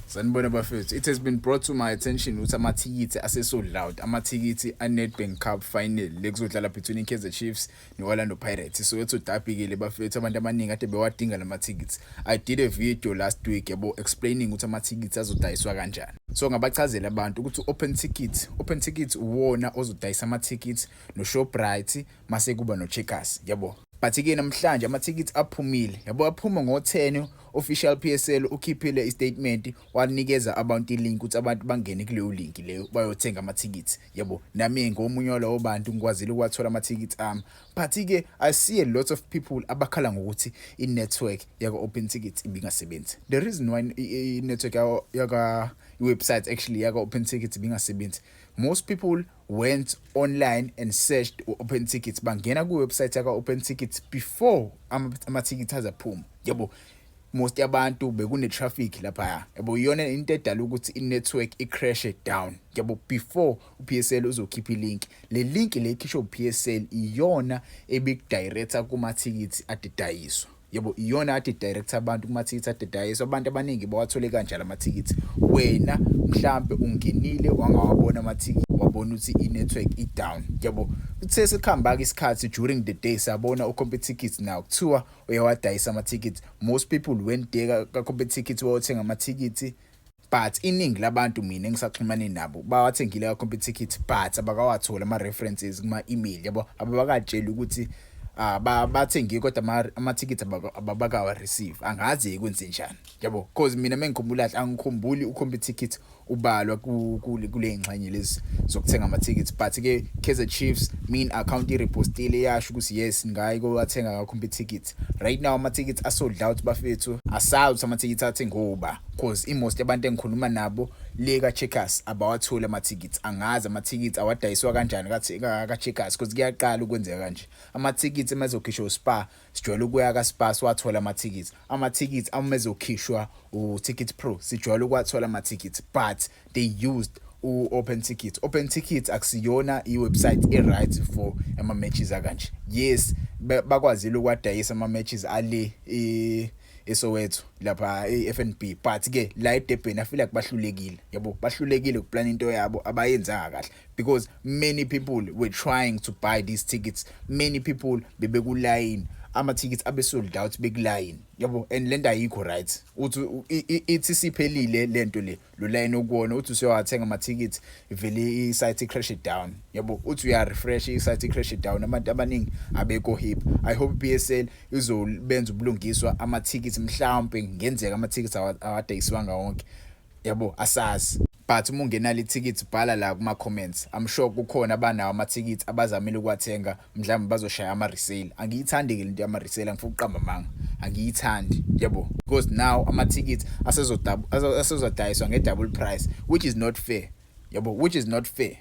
Sanibona bafethu. It has been brought to my attention ukuthi amathikithi ase-sold out. Amathikithi a-Nedbank Cup final le kuzodlala between i-Kaizer Chiefs ne-Orlando Pirates. Soweto derby-ke le bafethu, abantu abaningi kade bewadinga la mathikithi. I did a video last week, yabo, explaining ukuthi amathikithi azodayiswa kanjani. So ngabachazela abantu ukuthi open tickets uwona ozodayisa amathikithi no-Shoprite, mase kuba no-Checkers, yabo. But-ke namhlanje amathikithi aphumile, yabo, aphuma ngo-10. Official PSL ukhiphile i-statement, wanikeza abantu i-link ukuthi abantu bangene kuleyo link leyo bayothenga amathikithi, yabo. Nami ngomunye walowo bantu, ngikwazile ukuwathola amathikithi ami, but-ke I see a lot of people abakhala ngokuthi i-network yaka-Open Tickets ibingasebenzi. The reason why i-network yaka i-website actually yaka-Open Tickets ibingasebenzi, most people went online and searched Open Tickets, bangena ku-website yaka-Open Tickets before amathikithi azaphuma, yabo. Most yabantu bekune-traffic laphaya, yabo. Iyona into edala ukuthi i-network i-crash down, yabo, before u-PSL uzokhipha i-link. Le link le ikhishwe u-PSL iyona ebikudirecta kumathikithi adidayiswa, yabo. Iyona ade direct abantu kumathikithi adidayiswa. Abantu abaningi bawathole kanjalo amathikithi. Wena mhlambe ungenile wangawabona amathikithi, wabona ukuthi i-network i-down, yabo. Kuthe sekuhamba-ke isikhathi during the day, sabona u-Computicket now kuthiwa uyawadayisa amathikithi. Most people went there ka-Computicket wayothenga amathikithi, but iningi labantu mina engisaxhumane nabo bawathengile ka-Computicket, but abakawatholi ama-references kuma-email, yabo. Ababakatsheli ukuthi bathengile kodwa amathikithi ababakawa receive. Angazi kwenze njani, yabo, because mina mengikhumbula kahle angikhumbuli u-Computicket ubalwa kule ngxenye lezi zokuthenga amathikithi. But ke Kaizer Chiefs main account irepostile, yasho ukuthi yes, ngayi kowathenga ka Computicket. Right now amathikithi asold out bafethu. Asazi ukuthi amathikithi athengwa, cause i-most yabantu engikhuluma nabo le ka Checkers abawatholi amathikithi. Angazi amathikithi awadayiswa kanjani ka Checkers, because kuyaqala ukwenzeka kanje. Amathikithi emazokhishwa uSpar, sijwayele ukuya ka Spar siwathola amathikithi. Amathikithi amezokhishwa u-Ticket Pro, sijwayele ukuwathola amathikithi, but they used u-Open Ticket. Open Ticket akusiyona i-website e-right for ama-matches akanje. Yes, bakwazile ukwadayisa ama-matches ale eSoweto lapha e-FNB, but ke la eDurban I feel like bahlulekile, yabo. Bahlulekile ukuplan into yabo, abayenzanga kahle, because many people were trying to buy these tickets. Many people bebekuline, ama-tickets abe sold out bekuline, yabo, and lento ayikho right. Uthi ithi siphelile lento le, lo line okuwona, uthi usuyawathenga ama-tickets, vele i-site crash it down, yabo. Uthi uya refresh, i-site crash it down. Abantu abaningi abekho happy. I hope PSL izobenza ubulungiswa ama-tickets. Mhlawumbe ngenzeka ama-tickets awadayiswanga wonke, yabo, asazi. But uma ungenalo ithikithi, bhala la kuma comments. I'm sure kukhona abanawo amathikithi abazamile ukuwathenga, mhlawumbe bazoshaya ama resale. Angiyithandi ke lento yama resale, angifuni ukuqamba amanga, angiyithandi, yabo, because now amathikithi asezodayiswa nge double price, which is not fair, yabo, which is not fair.